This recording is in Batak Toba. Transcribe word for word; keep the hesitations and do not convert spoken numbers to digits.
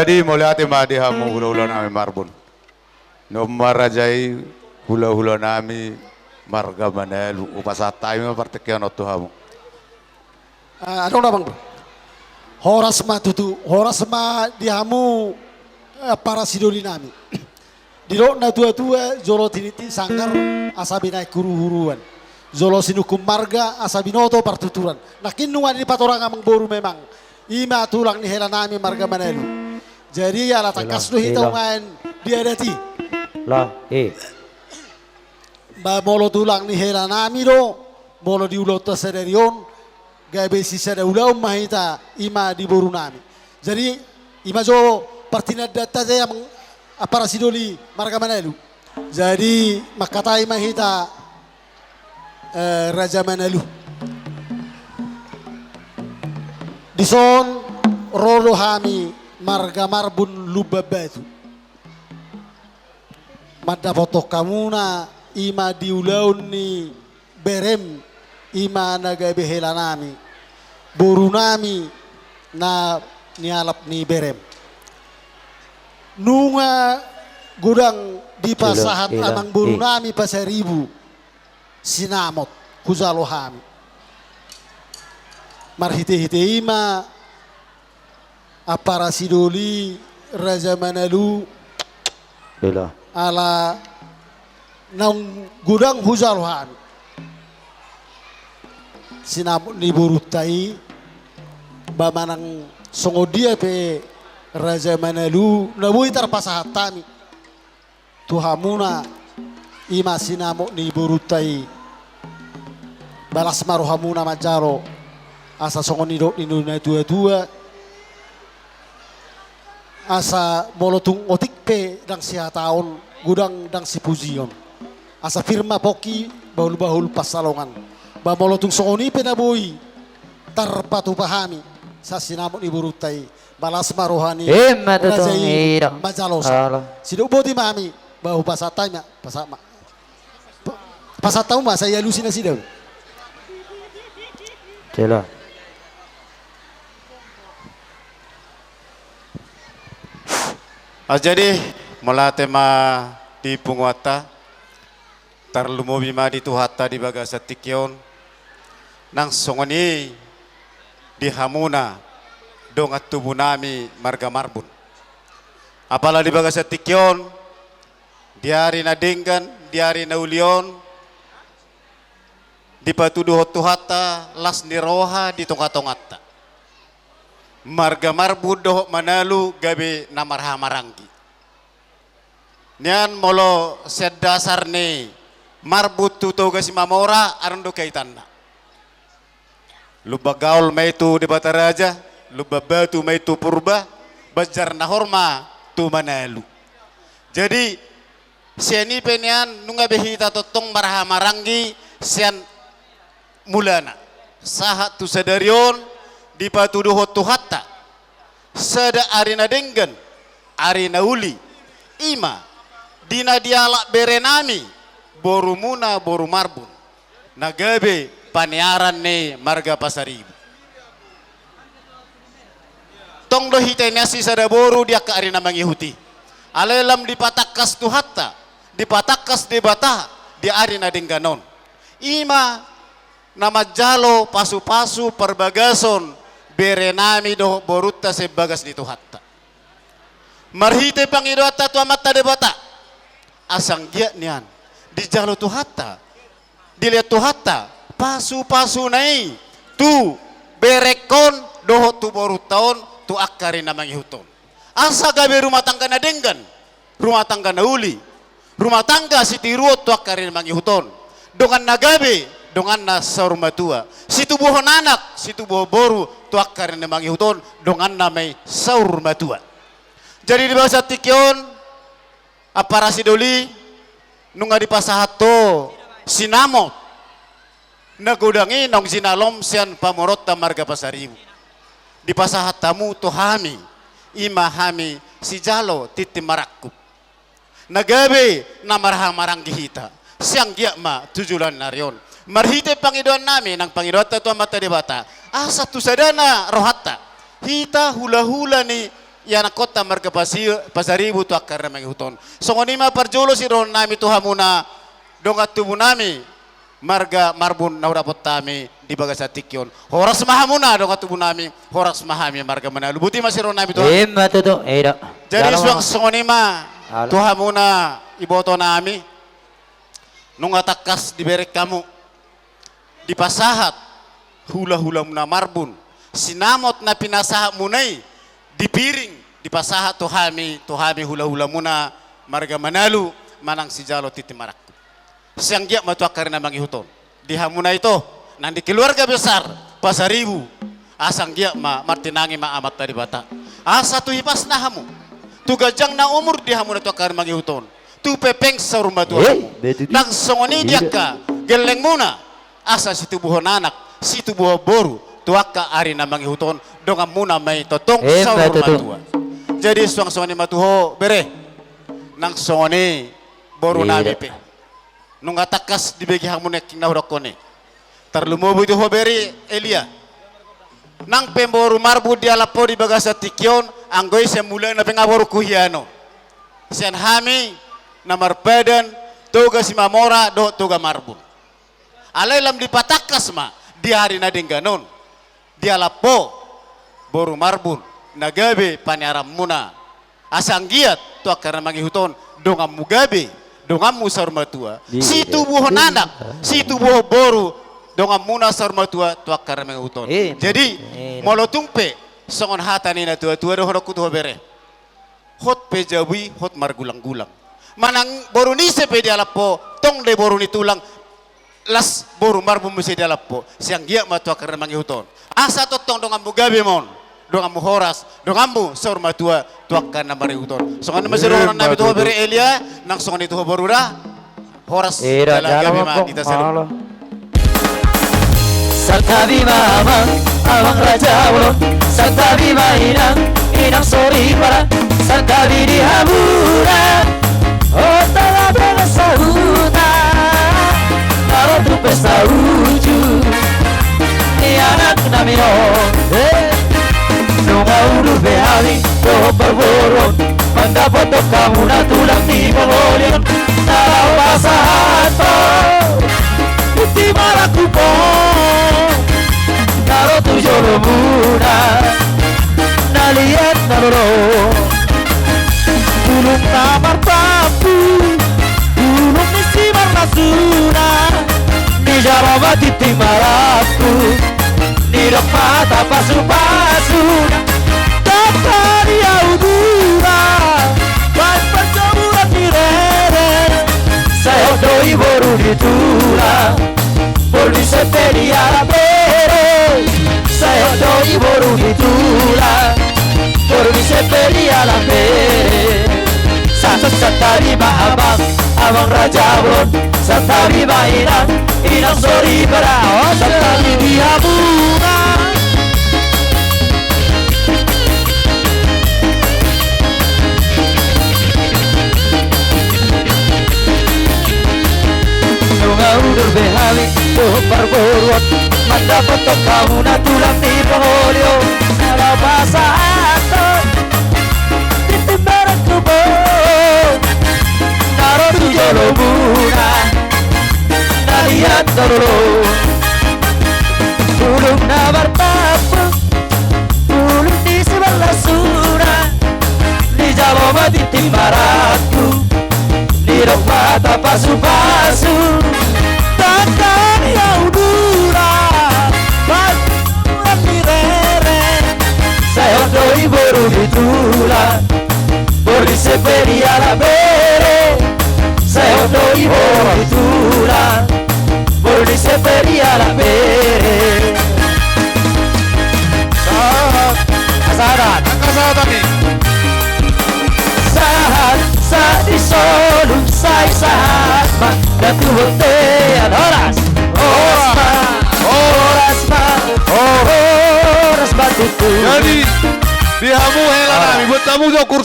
Jadi mauliate ma di hamu hulahula nami Marbun. Nunga raja i hulahula nami marga Manalu, hupasahat hami ma partingkian on tu hamu. Ah, adong na bang. Horas ma tutu, horas ma di hamu, eh, para sidoli nami. Didok na tuatua, jolo tiniti sanggar asa binahen huruhuruan. Jolo sinungkun marga asa binoto partuturan. Nangkin nunga dipatorang amangboru memang. Ima tulang ni hela nami marga Manalu. Jadi ala tangkas do hita ungaen di adat i. Lah, eh. Ba molo tulang ni hela nami do, molo di ulaonta sadari on, gabe sisada ulaon ma hita ima di boru nami. Jadi ima jo partinandanta te amang, apara sidoli marga Manalu. Jadi mangkatai ma hita, eh, Raja Manalu. Dison ro do hami marga Marbun Lumban Batu. Mandapothon hamuna ima di ulaon ni berem, ima na gabe hela nami, boru nami na nialap ni berem. Nunga godang dipasahat amangboru nami Pasaribu sinamot hujalo hami. Marhitehite ima apara sidoli Raja Manalu. Bela. Ala naung godang hujalo hami sinamot ni borunta i, ba manang songon dia pe Raja Manalu na boi tarpasahat hami tu hamuna ima sinamot ni borunta i. Balas ma rohamuna manjalo, asa songon nidok ni na tuatua, asa molo tung otik pe ndang sihataon, godang ndang sipujion, asa pir ma pongki, bahulbahul pansalongan. Ba molo tung songon i pe na boi tarpatupa hami sian sinamot ni borunta i, balas ma roha ni raja i manjalosa. Sidok boti ma hami, ba hupasahat hami ma, pasahat ma. Pa-, pasahat hamu ma, sai alusi nasida. Jala. Ah, jadi mauliate ma di punguanta. Tarlumobi ma di Tuhanta di bagasan tingki on, nang songon i di hamuna dongan tubu nami marga Marbun. Apala di bagasan tingki on, di ari na denggan, di ari na uli on, dipatuduhon Tuhanta las ni roha di tongatonganta. Marga Marbun dohot Manalu gabe na marhahamaranggi. Nian molo sian dasar ni Marbun tu Toga Simamora, adong do kaitanna. Lumban Gaol ma i tu Debata Raja, Lumban Batu ma i tu Purba, Banjar Nahor ma tu Manalu. Jadi sian i pe nian nunga be hita tongtong marhahamaranggi sian mulana. Sahat tu sadari on dipatuduhon Tuhanta sada ari na denggan, ari na uli, ima di na dialap bere nami, borumuna boru Marbun, na gabe paniaran ni marga Pasaribu. Tong do hita nian sisada boru di angka ari na mangihut i. Alai lam dipatangkas Tuhanta, dipatangkas Debata di ari na denggan on. Ima na manjalo pasupasu parbagason bere nami dohot borunta sian bagas ni Tuhanta. Marhite pangidoanta tu Amanta Debata, asa anggiat nian dijalo Tuhanta, dilehon Tuhanta pasupasuna i tu berengkon dohot tu borunta on tu angka ari na mangihut on. Asa gabe rumah tangga na denggan, rumah tangga na uli, rumah tangga sitiruon tu angka ari na mangihut on. Dongan na gabe, donganna saur matua. Situbuhon anak, situbuhon boru tu angka ari na mangihut on, donganna ma i saur matua. Jadi di bagasan tingki on, ampara sidoli, nunga dipasahat ho sinamot na godang i naung jinalom sian pamoruonta marga Pasaribu. Dipasahat hamu tu hami, ima hami sijalo tintin marangkup, na gabe na marhahamaranggi hita sian anggiat ma tu joloan ni ari on. Marhite pangidoan nami nang pangidoanta tu Amanta Debata, asa tu sadana rohanta, hita hulahula ni ianakhonta marga Pasi-, Pasaribu tu angka ari na mangihut on. Songon i ma parjolo sidohonon nami tu hamuna dongan tubu nami marga Marbun na hudapot hami di bagasan tingki on. Horas ma hamuna dongan tubu nami, horas ma hami marga Manalu. Boti ma sidohonon nami tu hamuna. Ima tutu, eda. Jadi suang songon i ma tu hamuna iboto nami. Nunga tangkas dibereng hamu, dipasahat hulahulamuna Marbun, sinamot na pinasahatmuna i dipiring, dipasahat tu hami, tu hami hulahulamuna marga Manalu manang sijalo tintin marangkup. Sai anggiat ma tu angka ari na mangihut on di hamuna ito nang di keluarga besar Pasaribu, asa anggiat ma martinangi ma Amanta Debata asa tu hipasna hamu, tu ganjangna umur di hamuna tu angka ari na mangihut on, tu pepeng saur matua hamu. Nang songon i di angka gellengmuna, asa situbuhon anak, situbuhon boru tu angka ari na mangihut on, donganmuna ma i tongtong saur matua. Jadi suang songon i ma tu ho bere, nang songon i boru nami pe. Nunga tangkas dibege hamu nangkin na hudokkon i. Tarlumobi tu ho bere Elia. Nang pe boru Marbun dialap ho di bagasan tingki on, anggo i sian mulana pe nga borungku hian on. Sian hami na marpadan Toga Simamora dohot Toga Marbun. Alai lam dipatangkas ma di ari na denggan on. Dialap ho boru Marbun na gabe paniaranmuna, asa anggiat tu angka ari na mangihut on donganmu gabe, donganmu saur matua, situbuhon anak, situbuhon boru, donganmuna saur matua tu angka ari na mangihut on. Jadi molo tung pe songon hata ni na tuatua dohononku tu ho bere, hot pe jabu i hot margulanggulang. Manang boru ni ise pe dialap ho, tong do i boru ni tulang, las boru Marbun muse dialap ho. Sai anggiat ma tu angka ari na mangihut on, asa tongtong donganmu gabe ma on, donganmu horas, donganmu saur matua tu angka ari na mangihut on. Songon i ma sidohonon nami tu ho bere Elia, nang songon i tu ho boru da. Horas jala gabe ma hita saluhut. Santabi ma amang, amang raja bolon. Santabi ma inang, inang soripada. Santabi di hamuna, hot ala bere sahuta, na ro tu pesta uju ni anak nami on. Nunga udur be hami dohot parboruon, mandapothon hamuna tulang ni pangoli on. Na laho pasahathon tintin marangkup on, na ro tu jolomuna, na liat na lolo. Bulung na marpampu, bulung ni simarlasuna, dijalo ma tintin marangkup, didok ma hata pasupasuna. Tangka ni ahu tulang, baen parjamuran ni rere. Sai hot do i boru ni tulang, boru ni ise pe dialap bere. Sai hot do i boru ni tulang, boru ni ise pe dialap bere. Santabi ma amang, amang raja bolon. Santabi ma inang, inang soripada. Santabi di hamuna. Nunga udur be hami dohot parboruon, mandapothon hamuna tulang ni pangoli on. Na laho pasahathon tintin marangkup on, na ro tu jolomuna, na liat na lolo. Bulung na marpampu, bulung ni simarlasuna, dijalo ma tintin marangkup, didok ma hata pasupasu. Tangka ni ahu tulang, baen parjamuran ni rere. Sai hot do i boru ni tulang, boru ni ise pe dialap bere. Sai hot do i boru ni tulang, boru ni ise pe dialap bere. Sahat. Sahat. Angka sahat i. Sahat, sahat ni solu, sai sahat ma. Datu bontean, horas. Horas ma. Horas ma. Horas ma tutu. Jadi di hamu hela nami, buat hamu do kur